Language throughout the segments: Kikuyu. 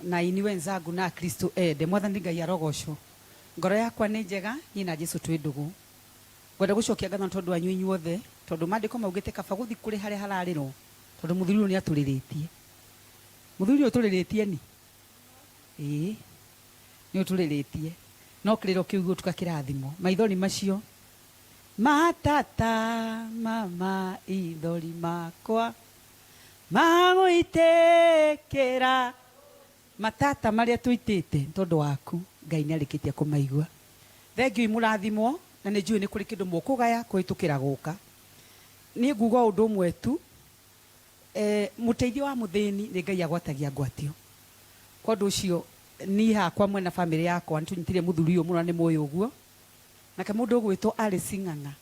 Na aini wenzangu na Akristo ende, Mwathani Ngai arogocwo. Ngoro yakwa nĩ njega, niĩ na Jesu twĩ ndũgũ. Ngwenda gũcokia ngatho nĩ tondũ wanyu inyuothe, tondũ maandĩko maugĩte kaba gũthiĩ kũrĩ harĩa hararĩrwo, tondũ mũthuri ũyũ nĩ atũrĩrĩtie. Mũthuri ũyũ ũtũrĩrĩtie ni? Ĩĩ, nĩ ũtũrĩrĩtie. No kĩrĩro kĩu gĩgũtuĩka kĩrathimo. Maithori macio matata ma maithori makwa magũitĩkĩra matata marĩa tũitĩte nĩ tondũ waku. Ngai nĩ arĩkĩtie kũmaigua. Thengiũi mũrathimwo, na nĩ njũĩ nĩ kũrĩ kĩndũ mũkũgaya kũhĩtũkĩra gũka. Niĩ nguga o ũndũ ũmwe tu, mũteithio wa mũthĩni nĩ Ngai agwatagia ngwatio. Kwa ũndũ ũcio niĩ hakwa mwene na famĩlĩ yakwa nĩ tũnyitire mũthuri ũyũ mũno na nĩ mũĩ ũguo. Nake mũndũ ũgwĩtwo Alice Ng'ang'a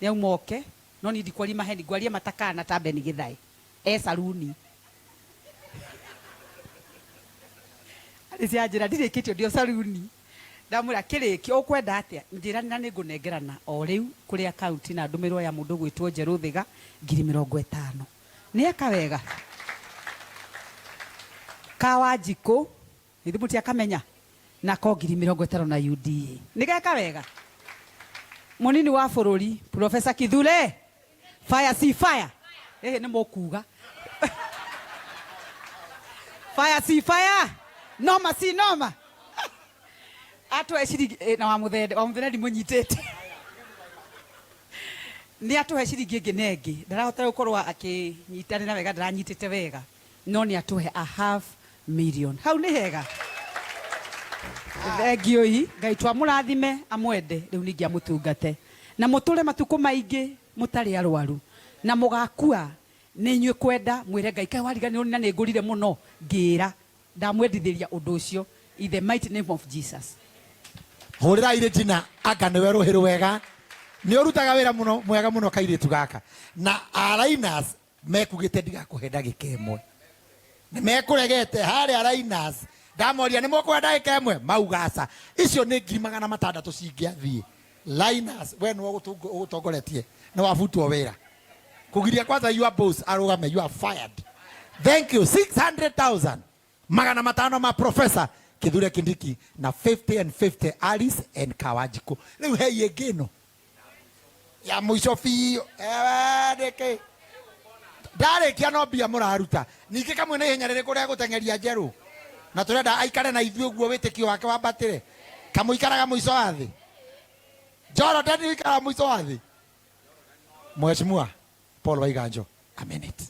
nĩ auma oke, no niĩ ndikwaria maheni, ngwaria matakana ta Ben Githae e saruni. Alice anjĩra ndirĩkĩtie ndĩ o saruni. Ndamwĩra kĩrĩkio ũkwenda atĩa? Njĩra na nĩ ngũnengerana o rĩu kũrĩ akaunti na ndũmĩrwo ya mũndũ ũgwĩtwo Njerũ Thĩga 50,000. Nĩ eka wega? Ka Wanjikũ, githĩ mũtiakamenya? Nako 50,000 na UDA. Nĩ geka wega? Mũnini wa bũrũri Professor Kithure, fire si fire. Ĩhĩ nĩ mũkuga. Fire si fire. Noma si noma. Atũhe ciringi na wa mũthende, wa mũthende ndimũnyitĩte. Nĩ atũhe ciringi ĩngĩ na ĩngĩ. Ndarahota gũkorwo akĩnyitanĩra wega, ndaranyitĩte wega. No nĩ atũhe a half million. Hau nĩ hega? Thengiũi, Ngai twamũrathime, amwende, rĩu ningĩ amũtungate. Na mũtũre matukũ maingĩ mũtarĩ arwaru. Na mũgakua nĩ inyuĩ kwenda mwĩre Ngai, kaĩ wariganĩrwo nĩ na nĩ ngũrire mũno, ngĩra. Ndamwendithĩria ũndũ ũcio in the mighty name of Jesus. Hũrĩrai Regina anga nĩwe rũhĩ rwega. Nĩ ũrutaga wĩra mũno mwega mũno kairĩtu gaka. Na Linus mekugĩte ndigakũhe ndagĩka ĩmwe. Nĩ mekũregete harĩa Linus. Ndamoria nĩ mũkũhe ndagĩka ĩmwe mauga aca. Icio nĩ 600,000 cingĩathiĩ. Linus we nĩwe ũgũtongoretie nĩ wabutwo wĩra. Kũgiria kwanza your boss arũgame, you are fired. Thank you. 600,000 500 ma Professor Kithure Kindiki na 50 and 50 Alice and Kawanjiku. Rĩu hei ĩngĩ ĩno ya mũico biũ. Ewe nĩkĩ ndarĩkia no mbia mũraruta. Ningĩ kamwe na ihenya rĩrĩkũ rĩa gũteng'eria njerũ, na tũrenda aikare na ithuĩ ũguo wĩtĩkio wake wambatĩre. Kamũikaraga mũico wa thĩ. Jordan ũikaraga mũico wa thĩ. Mheshimiwa Paul Waiganjo, a minute.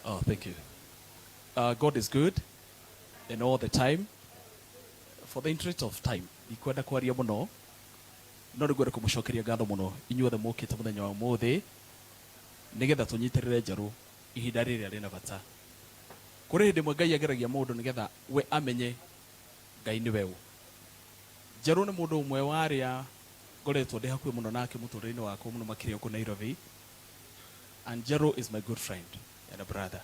Oh, thank you. God is good and all the time. For the interest of time, ndikwenda kwaria mũno, no nĩ ngwenda kũmũcokeria ngatho mũno inyuothe mũkĩte mũthenya wa ũmũthĩ nĩgetha tũnyitĩrĩre Njerũ ihinda rĩrĩa rĩna bata. Kũrĩ hĩndĩ ĩmwe Ngai ageragia mũndũ nĩgetha we amenye Ngai nĩwe ũ. Njerũ nĩ mũndũ ũmwe wa arĩa ngoretwo ndĩ hakuhĩ mũno nake mũtũrĩre-inĩ wakwa mũno makĩria gũkũ Nairobi. And Njerũ is my good friend and a brother.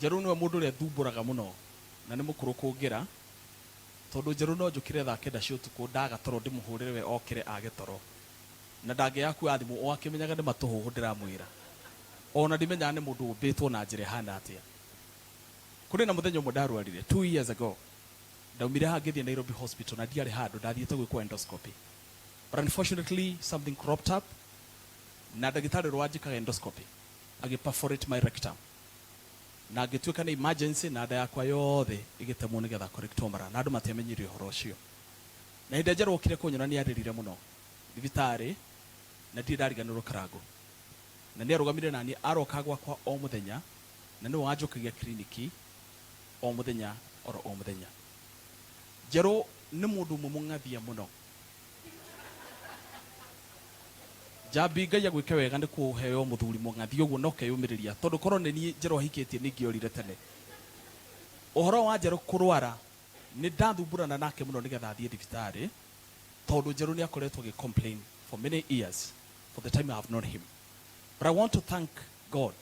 Njerũ nĩwe mũndũ ũrĩa thumbũraga mũno na nĩ mũkũrũ kũngĩra tondũ Njerũ no njũkĩre thaa kenda cia ũtukũ ndaga toro ndĩmũhũrĩre we okĩre age toro na ndangĩaga kuoya thimũ o akĩmenyaga nĩ matũhũhũ ndĩramwĩra. Ona ndimenyaga nĩ mũndũ ũmbĩtwo na njĩra ĩhana atĩa. Kũrĩ na mũthenya ũmwe ndarwarire 2 years ago. Ndaumire haha ngĩthiĩ Nairobi Hospital na ndiarĩ handũ ndathiĩte gwĩkwo endoscopy. But unfortunately something cropped up na ndagĩtarĩ ũrĩa wanjĩkaga endoscopy agĩ perforate my rectum na ngĩtuĩka nĩ emergency na nda yakwa yothe ĩgĩtemwo nĩgetha correctwo mara na andũ matiamenyire ũhoro ũcio. Na hĩndĩ ĩrĩa Njerũ okire kũnyona nĩ arĩrire mũno thibitarĩ na ndirĩ ndariganĩrwo Karangũ. Na nĩ arũgamire naniĩ aroka gwakwa o mũthenya na nĩwe wanjokagia kiriniki o mũthenya oro o mũthenya. Njerũ nĩ mũndũ ũmwe mũng'athia mũno. Njambi Ngai agwĩke wega nĩ kũheo mũthuri mũng'athi ũguo na ũkeyũmĩrĩria tondũ korwo nĩ niĩ Njerũ ahikĩtie nĩ ingĩorire tene. Ũhoro wa Njerũ kũrwara nĩ ndathumbũrana nake mũno nĩgetha athiĩ thibitarĩ tondũ Njerũ nĩ akoretwo agĩ complain for many years for the time I have known him. But I want to thank God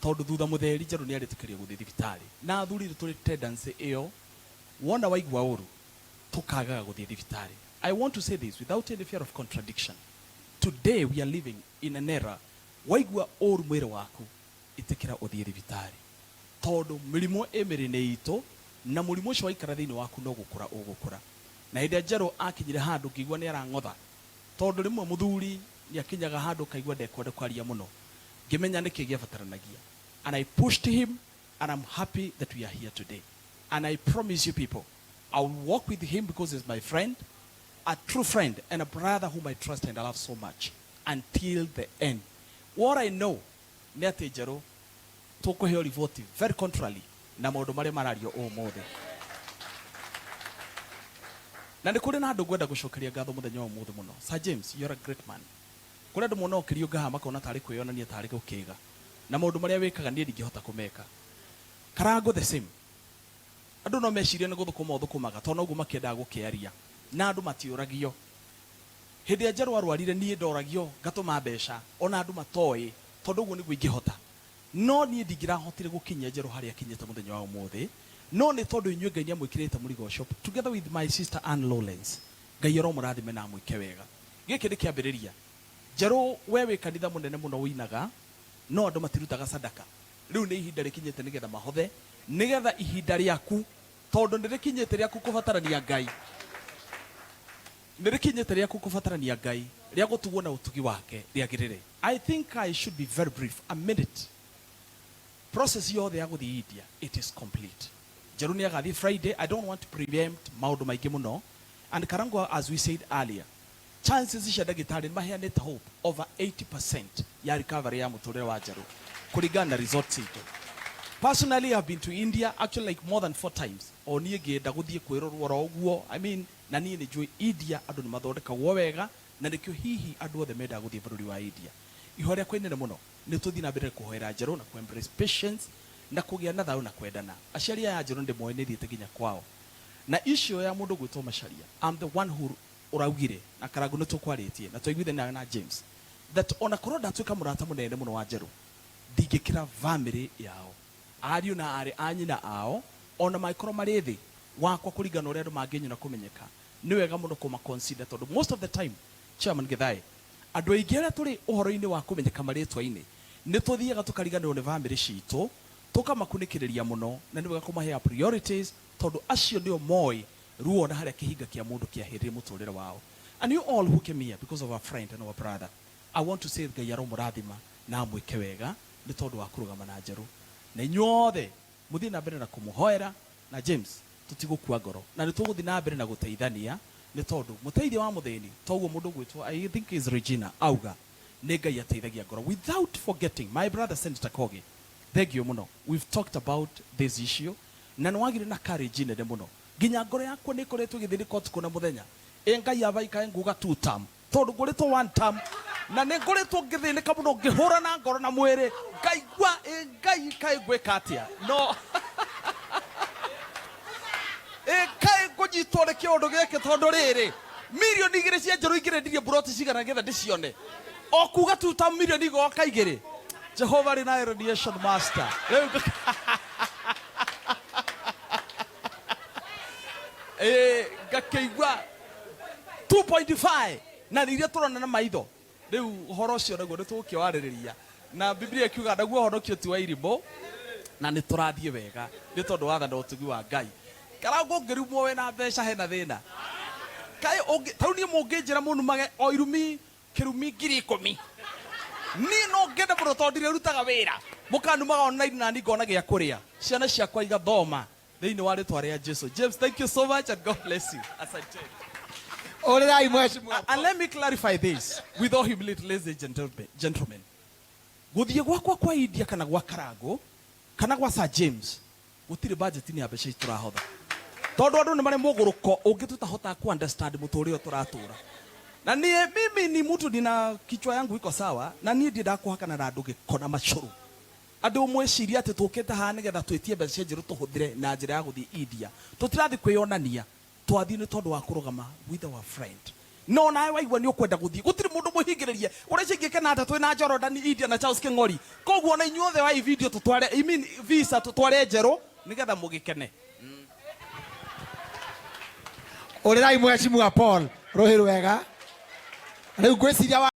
tondũ thutha mũtheri Njerũ nĩ arĩtĩkĩrio gũthiĩ thibitarĩ na athuri nĩ tũrĩ tendency ĩyo. Wona waigua ũru tũkagaga gũthiĩ thibitarĩ. I want to say this without any fear of contradiction. Today we are living in an era waigua ũru mwĩrĩ waku ĩtĩkĩra ũthiĩ thibitarĩ, tondũ mĩrimũ ĩ mĩrĩ-inĩ itũ na mũrimũ ũcio waikara thĩinĩ waku no gũkũra ũgũkũra. Na hĩndĩ ĩrĩa Njerũ akinyire handũ ngĩigua nĩ arang'otha, tondũ rĩmwe mũthuri nĩ akinyaga handũ ũkaigua ndekwenda kwaria mũno, ngĩmenya nĩkĩ gĩabataranagia, and I pushed him, and I'm happy that we are here today. And I promise you people, I will walk with him because he's my friend, a true friend and a brother whom I trust and I love so much until the end. What I know nĩ atĩ Njerũ tũkũheo riboti very contrary na maũndũ marĩa marario ũmũthĩ. Na nĩ kũrĩ na andũ ngwenda gũcokeria ngatho mũthenya wa ũmũthĩ mũno. Sir James, you're a great man. Kũrĩ andũ monaga ũkĩriũnga haha makona tarĩ kwĩyonania tarĩ gũkĩga. Na maũndũ marĩa wĩkaga niĩ ndingĩhota kũmeka. Karango the same. Andũ no mecirie nĩ gũthũkũma ũthũkũmaga tondũ noguo makĩendaga gũkĩaria. Na andũ matiũragio. Hĩndĩ ĩrĩa Njerũ arwarire niĩ ndoragio ngatũma mbeca ona andũ matoĩ tondũ ũguo nĩguo ingĩhota. No niĩ ndingĩrahotire gũkinyia Njerũ harĩa akinyĩte mũthenya wa ũmũthĩ, no nĩ tondũ inyuĩ Ngai nĩamwĩkĩrĩte mũrigo ũcio together with my sister Ann Lawrence. Ngai aromũrathime na amwĩke wega. Gĩkĩ nĩ kĩambĩrĩria. Njerũ we wĩ kanitha mũnene mũno ũinaga no andũ matirutaga sadaka. Rĩu nĩ ihinda rĩkinyĩte nĩgetha mahothe, nĩgetha ihinda rĩaku, tondũ nĩ rĩkinyĩte rĩaku kũbatarania Ngai, nĩ rĩkinyĩte rĩaku kũbatarania Ngai, rĩa gũtugwo na ũtugi wake rĩagĩrĩre. I think I should be very brief, a minute. Process yothe ya gũthiĩ India, it is complete. Njerũ nĩ agathiĩ Friday. I don't want to preempt maũndũ maingĩ mũno. And Karangwa, as we said earlier, chances cia ndagĩtarĩ nĩ maheanĩte hope over 80% ya recovery ya mũtũrĩre wa Njerũ kũringana na results citũ. Personally, I've been to India actually like more than 4 times. O niĩ ngĩenda gũthiĩ kwĩrorwo oro ũguo. I mean, na niĩ nĩ njũĩ India andũ nĩ mathondekagwo wega na nĩkĩo hihi andũ othe mendaga gũthiĩ bũrũri wa India. Ihoya rĩakwa inene mũno nĩ tũthiĩ na mbere kũhoera Njerũ na kũ embrace patience na kũgĩa na thayũ na kwendana. Aciari aya a Njerũ nĩ ndĩmoĩ, nĩ thiĩte nginya kwao. Na issue ya mũndũ gwĩtwo Macharia, I'm the one who ũraugire na Karangu nĩ tũkwarĩtie na twaiguithania na James that ona korwo ndatuĩka mũrata mũnene mũno wa Njerũ, ndingĩkĩra family yao, ariũ na aarĩ a nyina ao, ona mangĩkorwo marĩ thĩ wakwa kũringana na ũrĩa andũ mangĩnyona kũmenyeka, nĩ wega mũno kũma consider tondũ most of the time, Chairman Githae, andũ aingĩ arĩa tũrĩ ũhoro-inĩ wa kũmenyeka marĩtwa-inĩ nĩ tũthiaga tũkariganĩrwo nĩ family citũ, tũkamakunĩkĩrĩria mũno, na nĩ wega kũmahea priorities tondũ acio nĩo moĩ ruo na harĩa kĩhinga kĩa mũndũ kĩahĩrĩire mũtũrĩre wao. And you all who came here because of our friend and our brother, I want to say Ngai aromũrathima na amwĩke wega nĩ tondũ wa kũrũgama na Njerũ. Na inyuothe mũthiĩ na mbere na kũmũhoera, na James tũtigũkua ngoro na nĩ tũgũthiĩ na mbere na gũteithania nĩ tondũ mũteithia wa mũthĩni toguo mũndũ gwĩtwo, I think is Regina auga, nĩ Ngai ateithagia ngoro. Without forgetting my brother Senator Kogi, thank you mũno. We've talked about this issue na nĩ wagire na courage nene mũno, nginya ngoro yakwa nĩ ĩkoretwo ĩgĩthĩnĩka ũtukũ na mũthenya. Ĩ Ngai abaikae nguga two term tondũ ngũrĩtwo one term na nĩ ngoretwo ngĩthĩnĩka mũno ngĩhũra na ngoro na mwĩrĩ, ngaigua ĩ Ngai kaĩ ngwĩka atĩa, no ĩ kaĩ ngũnyitwo nĩ kĩũndũ gĩkĩ, tondũ rĩrĩ 2 mirioni cia Njerũ ingĩrendirie mburoti cigana nĩgetha ndĩcione? O kuga tu ta mirioni igoka igĩrĩ. Jehova rĩ na radiation master rĩu ĩ ngakĩigua 2.5 na nĩ iria tũrona na maitho. Rĩu ũhoro ũcio naguo nĩ tũgũkĩwarĩrĩria, na Biblia ĩkiuga naguo ũhonokio ti wa irimũ, na nĩ tũrathiĩ wega nĩ tondũ wa tha na ũtugi wa Ngai. Karango ũngĩrumwo wĩna mbeca hena thĩna kaĩ ũngĩ tarĩu niĩ mũngĩnjĩra mũnumage o irumi kĩrumi 10,000, niĩ no ngende mũno tondũ ndirĩrutaga wĩra, mũkanumaga online na niĩ ngona gĩa kũrĩa, ciana ciakwa igathoma thĩinĩ wa rĩtwa rĩa Jesu. James, thank you so much and God bless you. Asante. Ũrĩrai mheshimiwa. And let me clarify this with all humility, ladies and gentlemen. Gũthiĩ gwakwa kwa India kana gwa Karango kana gwa Sir James gũtirĩ budget-inĩ ya mbeca ici tũrahotha, tondũ andũ nĩ marĩ mũgũrũko ũngĩ tũtahotaga ku understand mũtũrĩre ũyũ tũratũra. Na niĩ mimi ni mtu nina kichwa yangu iko sawa, na niĩ ndiendaga kũhakana na andũ gĩko na macũrũ. Andũ mwĩcirie atĩ tũkĩte haha nĩgetha twĩtie mbeca cia Njerũ tũhũthĩre na njĩra ya gũthiĩ India, tũtirathiĩ kwĩyonania, twathiĩ nĩ tondũ wa kũrũgama with our friend. No nawe waigua nĩ ũkwenda gũthiĩ, gũtirĩ mũndũ mũhingĩrĩrie. Ũrĩa cingĩkena ata twĩ na Jordan India na Charles Kĩng'ori. Koguo ona inyuothe wa video tũtware, I mean visa tũtware Njerũ nĩgetha mũgĩkene. Ũrĩrai mheshimiwa Paul rũhĩ rwega. Rĩu ngwĩciria wa